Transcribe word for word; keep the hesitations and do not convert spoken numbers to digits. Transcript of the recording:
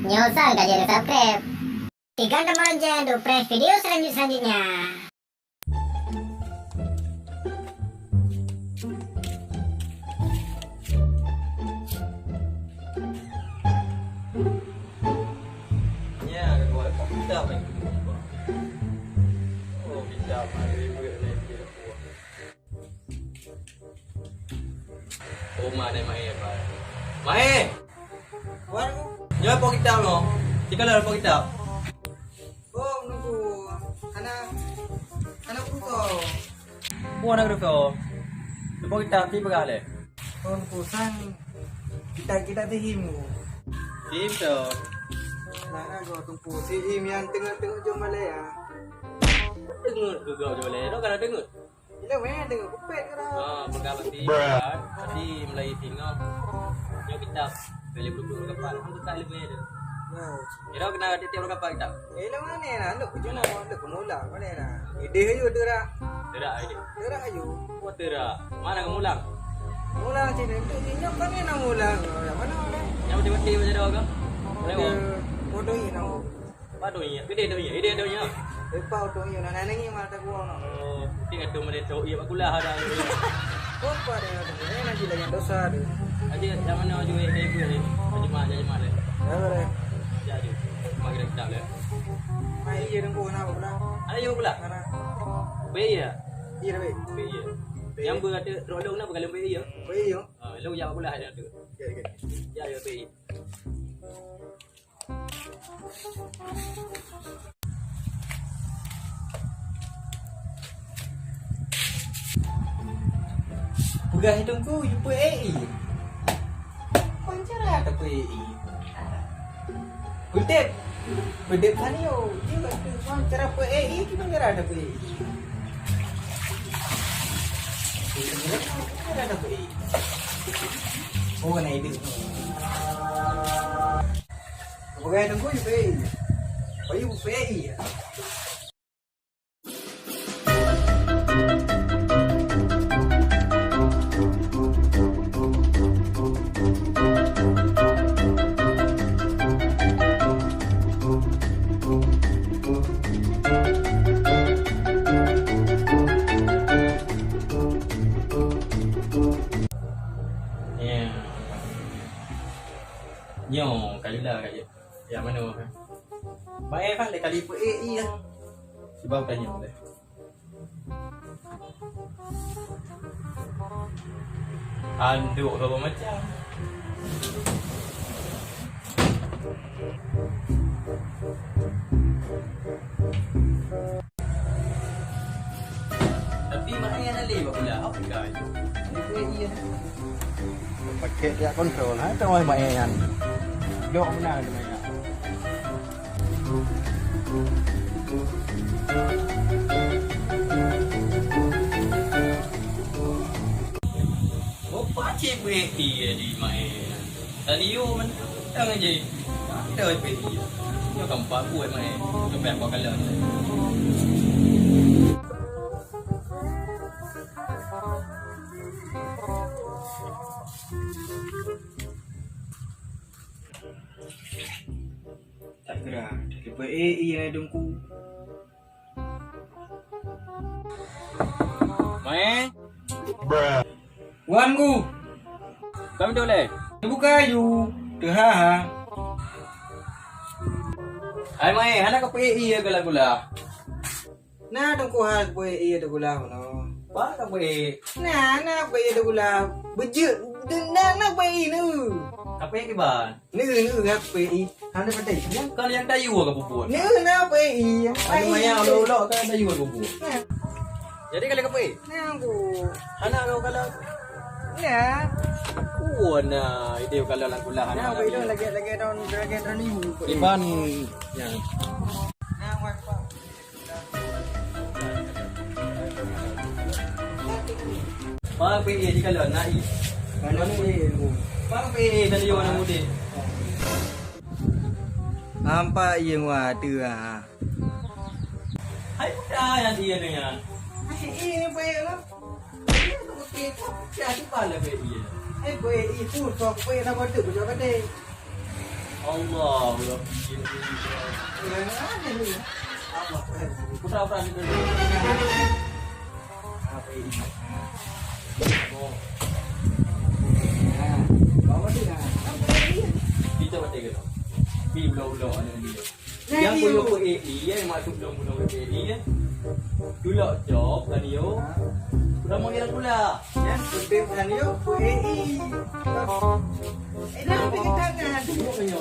Nyoe sang ka jadi subscribe. Tekan tombol lonceng untuk preh video selanjut-selanjutnya. Ya, kedua, kok kita main kedua? Oh, kita main ribut lagi. Oma nai Mae, Mae. Mae! Wan. Nyoe po kitab nyoe. Sikalau po kitab. Oh, nunggu. Hana, hana buka. Buka hana buka. Leupah kitab, ti peugah lé. Oh, nunggu sang. Kitab-kitab ti him. Him tu. Nah, aku tunggu. Si him yang tengok-tengok jom balai ah. Tengok juga jom balai. Dah kan tengok. Ilong meh deungon kupet keu dah. Ha, peugah bak si, kan? Si meulayeue singoh. Nyoe kitab. Bèk lé peuduek kapal. Hang teuka ilong meh tu. Nah. Kira keunan tiep-tiep ureueng kapal kitab. Ilong aneh lah, lôn keujeumah, lôn keumulang, aneh lah. Idéh ayue teurak. Teurak idéh. Teurak ayue. Wah, teurak. Mana keumulang? Keumulang sini. Untuk sini kan ni nak mulang. Yang mana orang? Yang betul-betul macam mana, Kak? Lewat. Bodoh ini nama. Apa donya? Gede donya, gede donya. Leupah donya, nak nangis malah tak kuah nak. Oh, mungkin ada mereka iya bak kulah ada. Apa dia tu? Eh, nanti lagi dosa tu. Aja zaman ni aju eh, eh, eh, eh. Jemaah, jemaah deh. Ya, boleh. Ya, aja. Cuma kita kitab deh. Mai iya nunggu nak pula. Ada yang pula? Mana? Baik ya? Iya, baik. Baik ya. Yang berada rolong nak berkalim baik ya? Baik ya. Ah, lo ya pula ada tu. Ya, ya. Ya, ya, baik. Peugah hidungku, jumpa A I. Kon cara tapeu A I. Peudeb. Peudeb Sanyo. Dia kata, kon cara peu A I, gimana cara tapeu A I? Gimana cara tapeu A I? Oh, na idéh. Peugah teungku, jumpa A I. Bayu jumpa A I. Ya. Nyoe, ka lila ka jeuet. Ya, manoe. Bae Fat lé kali peuék ié. Sibau tanyong deh. Anduk haba macam. Tapi mak ayah nak lé bak pula. Apa kai? Ini peuék ié. Pakai dia kontrol, ha, tengok mak ayah nyan. Dok benar tu mak ayah. Oh, pacik beuék ié di mak ayah. Dan iyo mantong je. Ada beuék ié. Nyoe kan empat buah mak ayah. Sampai apa kala ni. Tak kira, daripada eh, iya dongku. Mai. Wan ku. Kami tu leh. Buka yu. Tuha ha. Hai mai, hana ka peuék ié gula-gula. Na dongku ha peuék ié teugulah meunoe. Ba ka peuék. Na, na peuék ié teugulah. Beujeuet, na, na peuék ié neu. Ka peuék kiban. Neu, neu, na peuék ié. Hana patéh. Nyang ka nyang tayue ka peubuet. Neu, na peuék ié. Anu maya ulok-ulok ka tayue ka peubuet. Na. Jadi kalau ka peuék? Na, Bu. Hana kau kalau. Na. Oh, na, ide kalau lam kulah. Na, Bu, itu lagi, lagi daun, lagi daun ibu. Kiban. Ya. Na, Pak. Pang peuék ié jikalon na ié. Pang peuék ié tadi warna putih. Nampak ié ngon ata ha. Hai budak yang dia ni ya. Hai ié ni peuék lah. Ié tu putih tu. Dia tu pala peuék ié. Hai peuék ié tu sok peuék nak batuk bujak batik. Allahu Akbar. Putar, putar, putar. Kita baca ke? Pi ulang-ulang aneuk dia. Nyang kuyue A E, nyang maksud lôn bunoe A E, ya. Tulok cok, kan yo. Udah mau jalan pula. Ya, betul kan yo, A E. Enak pergi tangan. Tengok kan yo.